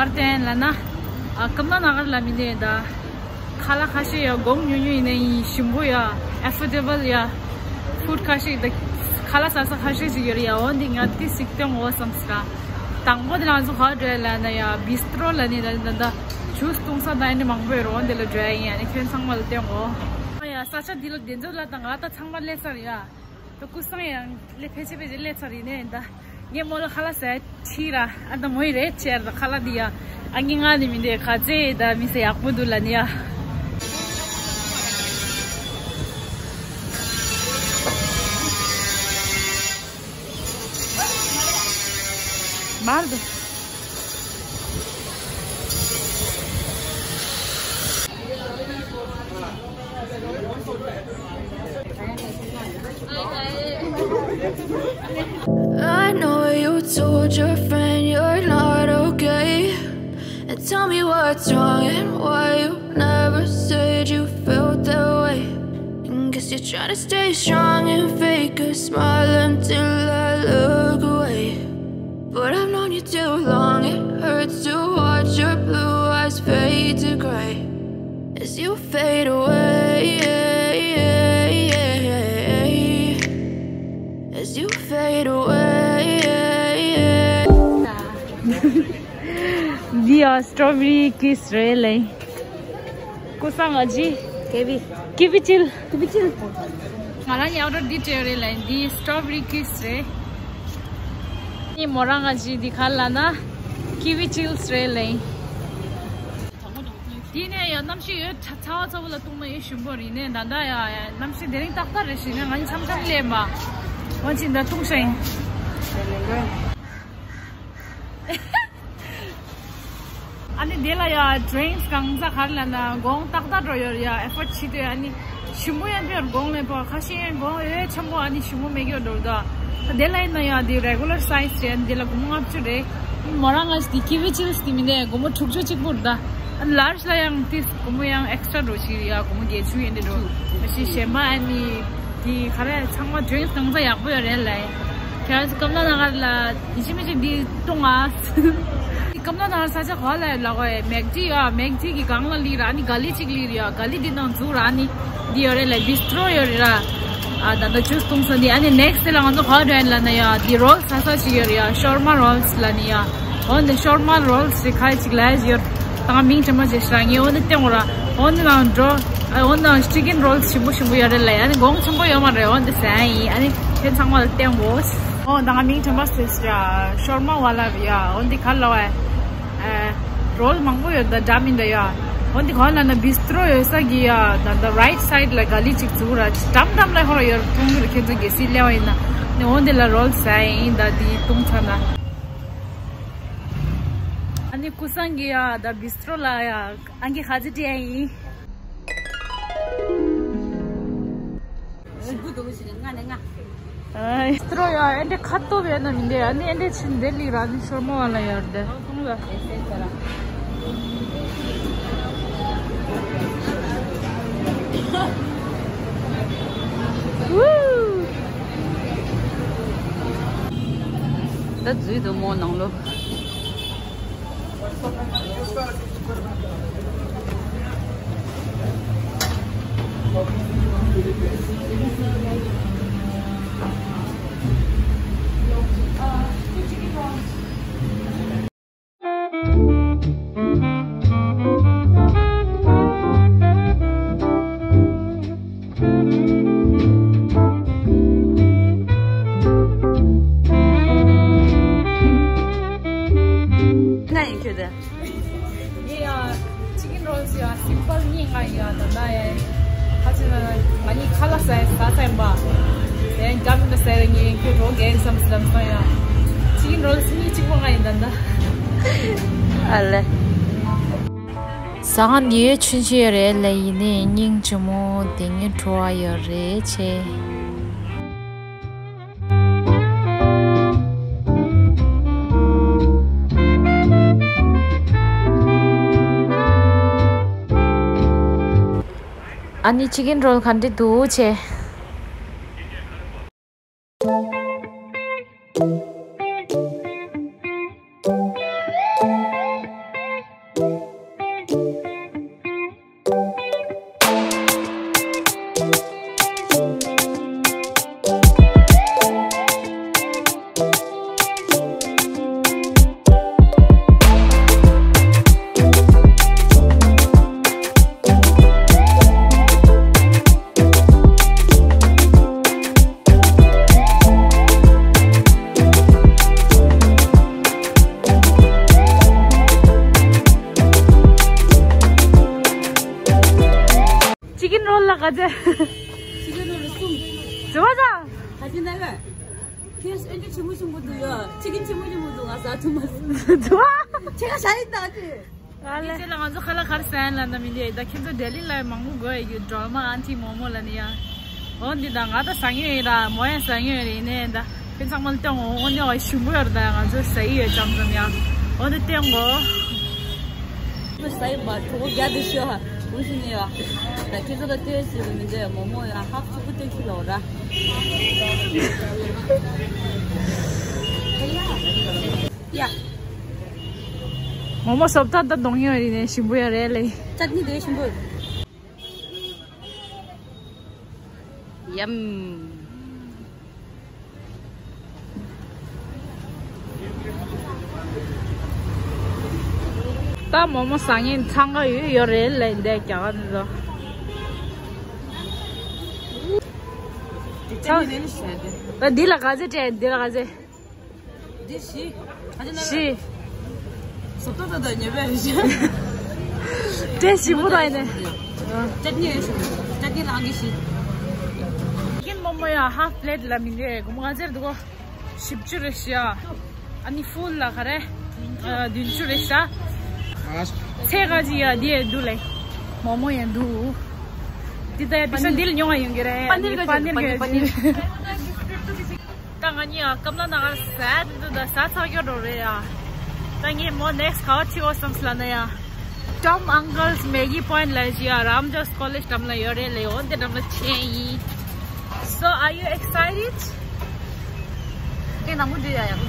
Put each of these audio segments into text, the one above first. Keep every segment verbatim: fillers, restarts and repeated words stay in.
བརྟེན་ལ་ན། ཨ་ཀམ་ན་ན་གར་ལ་མི་འདུག་ད། ཁ་ལག་ཁ་ཤས་ཡ་གོང་ཉུང་ཉུང་ཡིན་ནའི་ཞིམ་པོ་ཡ། ཨེ་ཕོར་ཌེ་བལ་ཡ། ཕུཌ་ཁ་ཤས་ད། ཁ་ལག་ཟ་ས་ཁ་ཤས་ཅིག་ཡོད་རེད་ཡ། འོ་འདི་ང་ཏི་ཞིག་སྟོན་འོ་བསམ་སི་ཀ། དང་པོ་དེ་ང་ཚོ་ག་འགྲོ་ཡ་ལ་ན་ཡ། བིས་ཏྲོ་ལ་ནི་ད་ད་ད། ཇུས་བཏུང་ས་ད་ཡ་ནི་མང་པོ་ཡོད་རེད། འོ་འདི་ལ་འགྲོ་ཡ་ཡིན། ཡ་ནི་ཁྱོད་ཚང་མ་ལ་སྟོན་འོ། ཨ་ཡ་ས་ཆ་འདི་ལ་བདེ་མཛོད་ལ་ད་ང་ད་ཚང་མ་སླེབས་ཚར་ཡ། ད་སྐུ་སང་ཡང་ལས་ཕལ་ཆེར་ཕལ་ཆེར་ལས་ཚར་ཡིན་ནའི་ད། ངས་མོ་ལ་ཁ་ལག་ཟས་ཁྲིད་ར། ཨ་ད་མོ་ཡི་རེད་ཆེར་ད་ཁ་ལག་འདི་ཡ། ཨ་ངས་ང་ནི་མི་འདི་ག་ཚེ་ད་མི་ཚེ་ཡག་པོ་འདུག་ལ་ནི་ཡ། མར་འདུག I know you told your friend you're not okay. And tell me what's wrong and why you never said you felt that way. And guess you're trying to stay strong and fake a smile until I look away. But I've known you too long, it hurts to watch your blue eyes fade to gray as you fade away, as you fade away. འདི་ཡ་སི་ཊོ་བེ་རི་ཀིས་རེད་ལེ། ཀུ་སང་ཨ་ཅི། ཀི་ཝི། ཀི་ཝི་ཅིལ། ཀི་ཝི་ཅིལ། ང་རང་ཉའོ་ཌར་འདི་སྤྲད་རེད་ལ། འདི་སི་ཊོ་བེ་རི་ཀིས་རེད། ནི་མོ་རང་ཨ་ཅི་འདི་ག་ལ་ན་ཀི་ཝི་ཅིལ་རེད་ལ། འདི་ནས་ཡང་གནམ་གཤིས་ཡོད་ཚ་ཚ་བ་ཚ་བ་ལ་བཏུང་ན་ཡོད་ཞིམ་པོ་རེད། ནས་ད་ལྟ་ཡ་གནམ་གཤིས་དེ་རིང་ཏག་ཏག་རེད་ཞེས་ནས་ང་ཡི་འཆམ་འཆམ་ལས་མ་འོན་ཅིག་ད་བཏུང་ཤ་ཡིན། ཨ་ནི་དེ་ལ་ཡ་ཌི་རིང་ཀིས་གང་ཟག་ག་རེ་ལབ་ན་གོང་ཏག་ཏག་འགྲོ་ཡོད་རེད་ཡ། ཨེ་ཕོར་ཌི་བྱེད་དུས་ཨ་ནི་ཞིམ་པོ་ཡང་ཕེབས་གོང་ལས་པ་ཁ་ཤས་ཡང་གོང་འོས་ཆེན་པོ་ཨ་ནི་ཞིམ་པོ་མེད་ཀྱི་འགྲོ་ད། དེ་ལ་ཡིན་ན་ཡ་དེ་རེ་གུ་ལར་སའི་ཛི་རེད། དེ་ལ་སྒོར་མོ་ལྔ་བཅུ་རེད། མོ་རང་ང་ཞིག་དེ་ཀི་ཝི་ཅིལ་དེ་མི་འདུག་སྒོར་མོ་དྲུག་ཅུ་གཅིག་པུ་རེད་ད། ཨ་ནི་ལར་ཇི་ལ་ཡང་དེ་སྒོར་མོ་ཡང་ཨེག་སི་ཊ་ར་འགྲོ་ཞིག་རེད་ཡ། སྒོར་མོ་བརྒྱད་ཅུ་ཡན་དེ་འགྲོ། ཨ་ཞིག་གཞན་པ་ཨ་ནི། དེ་ག་རེ་ཚང་མ་ཌི་རིང་ཀིས་གང་ཟག་ཡག་པོ་ཡོད་རེད་ལ། ཁྱེད་རང་ཚོ་ཀམ་ན་ན་གར་ལ་ཡིན་གཅིག་མིན་གཅིག་འདི་བཏུང་ཨ། ཀམ་ན་ན་གར་ས་ཆ་ག་ལ་ཡོད་ལབ་དགོས། མེག་ཌི་ཡ། མེག་ཌི་གི་སྒང་ལ་སླེབས་ར། ཨ་ནི་ག་ལི་གཅིག་སླེབས་རེད་ཡ། ག་ལི་འདི་ནང་འཛུལ་ར། ཨ་ནི་འདི་ཡོད་རེད་ལ། བིས་ཏྲོ་ཡོད་རེད་ར། ཨ་ད་ལྟ་ཇུས་བཏུང་ས་འདི། ཨ་ནི་ནེག་སི་ཊི་དེ་ལ་ང་ཚོ་ག་རེ་ཡོད་ལབ་ན་ཡ། འདི་རོལ་ས་ས་ཞིག་ཡོད་རེད་ཡ། ཤོར་མ་རོལ་ལབ་ནི་ཡ། འོ་འདི་ཤོར་མ་རོལ་ཞིག་ཁ་ཅིག་ལ་ཡོད། ད་ང་མིང་དྲན་པ་བརྗེད་ཤག་ངས་འོ་འདི་སྟོན་དགོས་ར། འོ་འདི་ནང་འགྲོ། ཨ་འོ་འདི་ནང་ཅི་ཀན་རོལ་ཞིམ་པོ་ཞིམ་པོ་ཡོད་རེད་ལ། ཨ་ནི་གོང་ཆེན་པོ་ཡོད་མ་རེད། འོ་འདི་ཟ་ཡིན། ཨ་ནི་ཁྱེད་ཚང་མ་ལ་སྟོན་དགོས། འོ་ད་ང་མིང་དྲན་པ་བརྗེད་ཤག་ཤོར་མ་ཝ་ལ་རེད་ཡ། འོ་འདི་ག་ལ་བ། ཨ་རོལ་མང་པོ་ཡོད་ད། འདྲ་མི་འདྲ་ཡ། འོ་འདི་ག་ལ་ན་བིས་ཏྲོ་ཡོད་ས་གི་ཡ། ད་ད་རའིཊ་སའིཌ་ལ་ག་ལི་གཅིག་འཛུལ་ར། འགྲམ་འགྲམ་ལ་ཧོ་ར་ཡོད་མཐོང་གི་རེད། ཁྱེད་ཚོ་གལ་སྲིད་སླེབས་པ་ཡིན་ན། ནི་འོ་འདི་ལ་རོལ་ཟ་ཡིན་ད། འདི་བཏུང་ཚར་ན། ཨ་ནི་ཀུ་སང་གི་ཡ་ད་བིས་ཏྲོ་ལ་ཡ་ཨང་ཀི་ཁ་ཅིག་སྤྲད་ཡིན། ཞིམ་པོ་འདུག་ཞིག་ལྔ་ནས་ལྔ། ཨ་བིས་ཏྲོ་ཡ་ཨེ་འདྲ་ཁ་ཐོབ་ཡོད་ན་མི་འདུག་ཨ་ནི་ཨེ་འདྲ་ཕྱིན་བསྡད་ལིག་ར། ཨ་ནི་ཤོར་མ་ཝ་ལ་ཡོད་དེ་སོང་ལ། ད་འཛུལ་འདུག་མོ་ནང་ལོགས། ང་ཡིན་ཁྱོད་དེ། ངས་ཡ་ཅི་ཀན་རོལ་ཡ་སིམ་པལ་གཉིས་ང་ཡ་ད་ལྟ་ཡ་ཁ་ཆེ་ན་ང་གཉིས་ཁ་ལག་ཟ་ཟ་ས་ཡིན་པ། ཡ་འགྲམ་དུ་ཟ་ཡ་ངས་ཁྱོད་རོ་རྒན་བསམ་སི་ལམ་སང་ཡ་ཅི་ཀན་རོལ་གཉིས་གཅིག་པོ་ང་ཡིན་ད་ལྟ། ཨ་ལེ། ཟ་ཁང་འདི་ཡོད་ཆུང་ཆུང་ཡོད་རེད་ལ། ཡིན་ནའི་སྙིང་རྗེ་མོ་དེ་ཉིད་བྲོ་བ་ཡོད་རེད་ཆེ། ཨ་ནི་ཅི་ཀན་རོལ་ག་འདྲ་འདུག་ཆེ། ག་ཚད། ཆི་ཀན་རོལ་གསུམ། བཟོ་བ་ཚང་། ད་ཅི་ན་ལ། ཁྱེད་ཨེ་འདྲ་ཆི་མོ་ཆི་མོ་འདུག་ཡ། ཆི་ཀན་ཆི་མོ་ཆི་མོ་འདུག་ང་ཟ་ཐུབ་མ་སོང་། བཟོ་བ། ཁྱེད་ཀ་ཤ་ཡིན་ད་ཅི། ཨ་ལེ། ཁྱེད་ལ་ང་ཚོ་ཁ་ལག་ག་རེ་ཟ་ཡིན་ལབ་ན་མི་འདུག་ད་ཁྱེད་ཚོ་ལྡི་ལི་ལ་མང་པོ་དགོས་ཡོད་ཀྱི་སྒྲོལ་མ་ཨན་ཐི་མོ་མོ་ལབ་ནི་ཡ། འོ་འདི་ད་ང་ད་ཟ་མྱོང་ཡོད་ར་མོ་ཡང་ཟ་མྱོང་ཡོད་རེད་ཡིན་ནའི་ད། ཁྱེད་ཚང་མ་ལ་སྟོན་འོ་འོ་ནི་འོ་ཞིམ་པོ་ཡོད་རེད་ད་ང་ཚོ་ཟ་ཡི་ཡོད་ཙམ་ཙམ་ཡ། འོ་འདི་སྟོན་གོ། ཟ་ཡི་མ་གྲོགས་པོ་རྒྱ་དེ་ཤི་ཧ་འུ་ཤི་ནི་ཡ། ད་ཁྱེད་ཚོ་ལ་སྟོན་ཟེར་གི་མི་འདུག་མོ་མོ་ཡ་ཧབ་ཚུགས་པོ་སྟོན་ཤི་ལོ་ར། ཡ། མོ་མོ་སོབ་ཏ་ད་གདོང་ཡོད་རེད་ནས་ཞིམ་པོ་ཡོད་རེད་ལེ། ཅ་ནི་དེ་ཞིམ་པོ། ཡམ། ད་མོ་མོ་ཟ་མཁན་འཚང་ཁ་ཡོད་ཡོད་རེད་ལེ་འདས་རྒྱ་གར་འདི་ཚོ། ད་འདི་ལ་ག་ཚད་སྤྲད་འདི་ལ་ག་ཚད། འདི་བཞི། ཨ་ཅེ་ན། བཞི། སོབ་ཏོ་ཏོ་ཏོ་ཉེ་བའི་བཞི། དེ་ཞིམ་པོ་དང་ཡིན་ནས། ཅ་ནི་ཡོད་ཤོག་ཅ་ནི་རང་གི་བཞི། ཀིན་མོ་མོ་ཡ་ཧབ་པི་ལེ་ཊི་ལ་མི་འདུག་གོ་མོ་ང་ཚེར་འདུག་གོ་བཞི་བཅུ་རེད་ཤག་ཨ་ནི་ཧྥུལ་ལ་ག་རེ། བདུན་ཅུ་རེད་ཤག་ཚེ་ག་ཅི་ཡ་འདི་ཡ་འདུག་ལེ། མོ་མོ་ཡ་འདུག་འདི་ད་ཡ་པི་ཤ་འདི་ལ་ཉོ་བ་ཡོང་གི་རེད། པ་ནིར་ག་པ་ནིར་ག་པ་ནིར། ད་ང་གཉིས་ཀ་ཀམ་ལ་ནགར་ཟ་འདུག་ད་ཟ་ཚར་རྒྱུ་འགྲོ་རེད་ཡ། ད་ངས་མོ་ནེག་སི་ག་བ་ཁྲིད་འོ་བསམ་སླ་ན་ཡ། Tom Uncle's Maggi Point ལ་ཞིག་ཡ་རམ་ཇོས་ཀོ་ལེཇ་འགྲམ་ལ་ཡོད་རེད་ལེ། འོ་འདི་འགྲམ་ལ་ཆེན་ཡིན། So are you excited? དེ་ནང་མོ་འདི་ཡ་ཡ།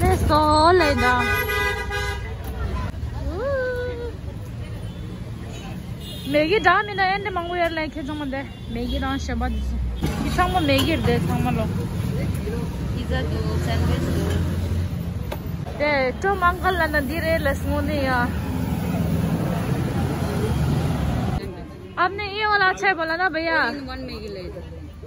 ལེ་སོ་ལེ་ད། མེ་གི་འདྲ་མིན་ན་ཨེ་འདྲ་མང་པོ་ཡོད་ལེ་ཁྱེད་ཚང་མ་འདི། མེ་གི་དང་གཞན་པ་འདི་ཚོ། འདི་ཚང་མ་མེ་གི་རེད་ཚང་མ་ལོ། པི་ཛ་འདུག་སན་ཝིཆ་འདུག་དེ་ཀྲོ་མང་གལ་ལ་ན་འདི་རེད་ལ་སྔོན་ནས་ཡ། आपने ये वाला अच्छा है बोला ना भैया? All in one Maggi ले इधर।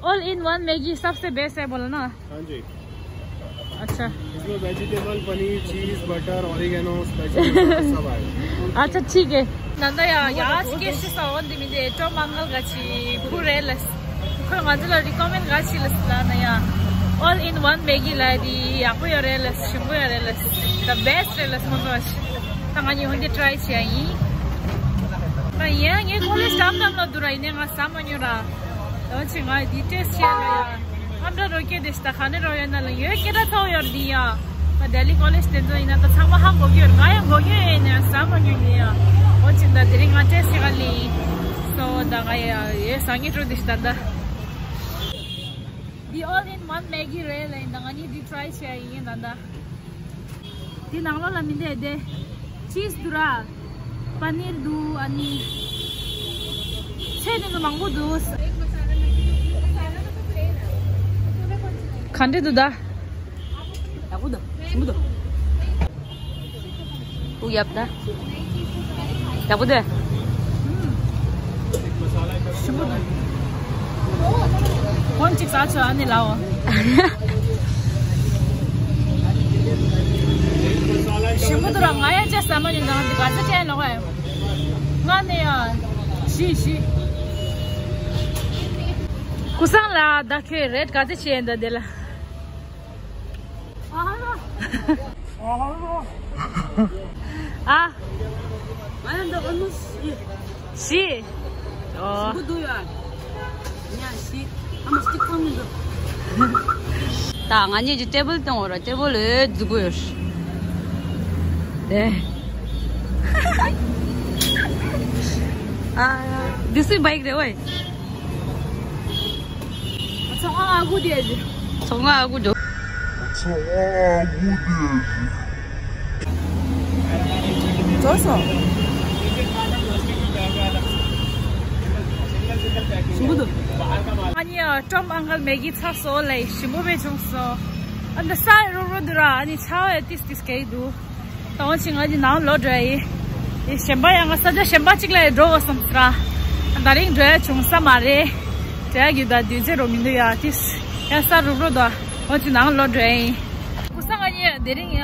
All in one Maggi सबसे बेस्ट है बोला ना? हाँ जी। अच्छा। इसमें वेजिटेबल, पनीर, चीज, बटर, ऑरिगेनो, स्पाइसेस वगैरह सब आएगा। अच्छा ठीक है। ནང་ད་ཡ་ཡ་ཅི་སྐད་ཤི་ས་འོ་འདི་མི་འདི་ཀྲོ་མང་གལ་ག་ཅི་བུ་རེད་ལ། ཁོས་ང་ཚོ་ལ་རི་ཀོ་མེན་ག་ཅི་ལ་ཟེར་ན་ཡ། All in one Maggi ལ་དེ་ཡག་པོ་ཡོད་རེད་ལ་ཞིམ་པོ་ཡོད་རེད་ལ། The best རེད་ལ་སོང་ཙང་ད་ང་གཉིས་འོ་འདི་ཊ་རའི་བྱེད་ཡ་ཡིན། ད་ཡིན་ཡང་ངའི་ཀོ་ལེཇ་འགྲམ་འགྲམ་ལ་འདུག་ར་ཡིན་ནའི་ང་ཟ་མ་མྱོང་ར། ད་ཅི་ང་འདི་ཊེ་སི་ཊི་བྱེད་ཡ་ལ་ཡ། ཨམ་ཌ་རོ་ཀེ་དེ་ཤ་ད་ག་ནས་རོ་ཡོད་ན་ལ་ཡོད་སྐད་གྲགས་ཚ་བོ་ཡོད་རེད་འདི་ཡ། ང་ལྡི་ལི་ཀོ་ལེཇ་དེ་ཚོ་ཡིན་ན་ད་ཚང་མ་ཧ་གོ་གི་ཡོད་རེད། ང་ཡང་གོ་གི་ཡོད་ཡིན་ནའི་ཟ་མ་མྱོང་ཡིན་ཡ། འོ་ཅི་ད་དེ་རིང་ང་ཊེ་སི་ཊི་བྱེད་ག་ལི། སོ་ད་ང་ཡ་ཡོད་ཟ་ངེས་འགྲོ་དེ་ཤ་ད་ད། འདི་All in one Maggi རེད་ལ་ཡིན་ད་ང་གཉིས་འདི་ཊ་རའི་བྱེད་ཡ་ཡིན་ད་ད། དེ་ནང་ལོགས་ལ་མི་འདེད་དེ། ཅིས་འདུག་ར། པ་ནིར་འདུག་ཨ་ནི། ཚལ་ནི་ནི་མང་པོ་འདུག་ག་འདྲ་འདུག་ད། ཡག་པོ་འདུག་ཞིམ་པོ་འདུག་ཨུ་ཡབ་ད། ཡག་པོ་འདུག་ཞིམ་པོ་འདུག་ཁོང་གཅིག་ཟ་ཆོག་ཨ་ནི་ལའོ། ཞིམ་པོ་འདུག་ར། ང་ཡང་ཅིག་ཟ་མ་ཉན་དང་འདི་ག་ཚོད་ཅན་ལོག་ཨེ། ང་ནི་ཡ། ཤི་ཤི། ཀུ་སང་ལ་ད་ཁྱོད་རེད་ག་ཚོད་ཅན་ད་དེ་ལ། ཨ། ང་ཡང་འདི་ཨོལ་མོ་སི་ཤི། ཤི། ཨོ། ཞིམ་པོ་འདུག་ཡ། ཉ་ཤི། ཨ་མ་སྟིག་ཁང་མི་འདུག་ད་ང་གཉིས་ཀྱི་ཊེ་བལ་སྟོན་འོ་ར། ཊེ་བལ་ལ་འཛུགས་དགོས་ཡོད། དེ། ཨ། འདི་སུའི་བྷའིཀ་རེད་ཝེ། ཚོང་ཨ་ཁུ་དེ་རེད། ཚོང་ཨ་ཁུ་འགྲོ། འགྲོ་སོང་། ཞིམ་པོ་འདུག་ང་གཉིས་ཀྲོམ་ཨང་ཀལ་མེ་གི་ཚར་སོང་ལེ། ཞིམ་པོ་དཔེ་བྱུང་སོང་། ཨ་འདི་ས་རུབ་རུབ་འདུག་ར། ཨ་ནི་ཆར་པ་ཡང་ཏིས་ཏིས་རྒྱག་གི་འདུག་ད་འོ་ཅིག་ང་གཉིས་ནང་ལོག་འགྲོ་ཡ་ཡིན། ཡིན་གཞན་པ་ཡང་ང་ས་ཆ་གཞན་པ་གཅིག་ལ་ཡང་འགྲོ་དགོས་བསམ་སོང་ར། ད་རིང་འགྲོ་ཡ་བྱུང་ས་མ་རེད། འགྲོ་ཡ་གི་ད་དུས་ཚོད་རོ་མི་འདུག་ཡ། ཏིས་ཡང་ས་རུབ་རུབ་འདུག་འོ་ཅིག་ནང་ལོག་འགྲོ་ཡ་ཡིན། ཀུ་སང་ང་གཉིས་དེ་རིང་ཡ།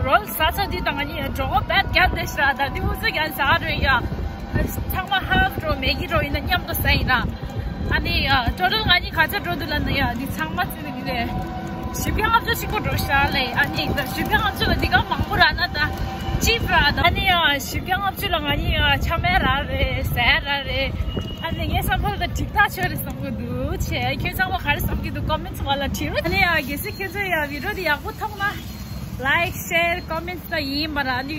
རོལ་ས་ཚ་འདི་དང་ང་གཉིས་འགྲོ་གོ་བད་རྒྱབ་བསྡད་ཤག་ད་འདི་ཨུ་ཚུགས་རྒྱབ་ཟ་རེད་ཡ། ཚང་མ་ཧབ་འགྲོ་མེ་གི་འགྲོ་ཡིན་ན་མཉམ་དུ་ཟ་ཡིན་ན། ཨ་ནི་ཡ་ཊོ་ཊལ་ང་གཉིས་ག་ཚོད་འགྲོ་འདུག་ལབ་ན་ཡ་འདི་ཚང་མ་བརྩིས་ན་གི་ལས། བཞི་བརྒྱ་ལྔ་བཅུ་ཞིག་གོ་འགྲོ་ཤག་ལས། ཨ་ནི་ད་བཞི་བརྒྱ་ལྔ་བཅུ་ལ་འདི་ག་མང་པོ་རག་ན་ད་ཅིབ་རག་ད། ཨ་ནི་ཡ་བཞི་བརྒྱ་ལྔ་བཅུ་ལ་ང་གཉིས་ཡ་ཆ་མེད་རག་རེད་ཟས་རག་རེད། ཨ་ནི་ངའི་བསམ་ཚུལ་ད་འགྲིག་ཐག་ཆོད་རེད་བསམ་གི་འདུག་བྱས་ཁྱོད་ཚང་མ་ག་རེ་བསམ་གི་འདུག་ཀོ་མེན་ཊི་བ་ལ་བྲིས་རོགས། ཨ་ནི་ཡ་གལ་སྲིད་ཁྱོད་ཚོ་ཡ་བི་ཌི་ཡོ་འདི་ཡག་པོ་མཐོང་ན། ལའིཀ་ཤེར་ཀོ་མེན་ཊི་ད་ཡིན་པ་ར་ཨ་ནི།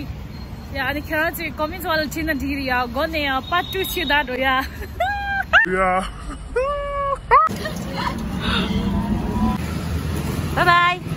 ཡ་ཨ་ནི་ཁྱེད་རང་ཚོས་ཀོ་མེན་ཊི་བ་ལ་བྲིས་ན་འགྲིག་རེད་ཡ། མགོ་ནས་ཡ་པར་ཊུ་ཕྱི་ད་འགྲོ་ཡ། Yeah. Bye bye.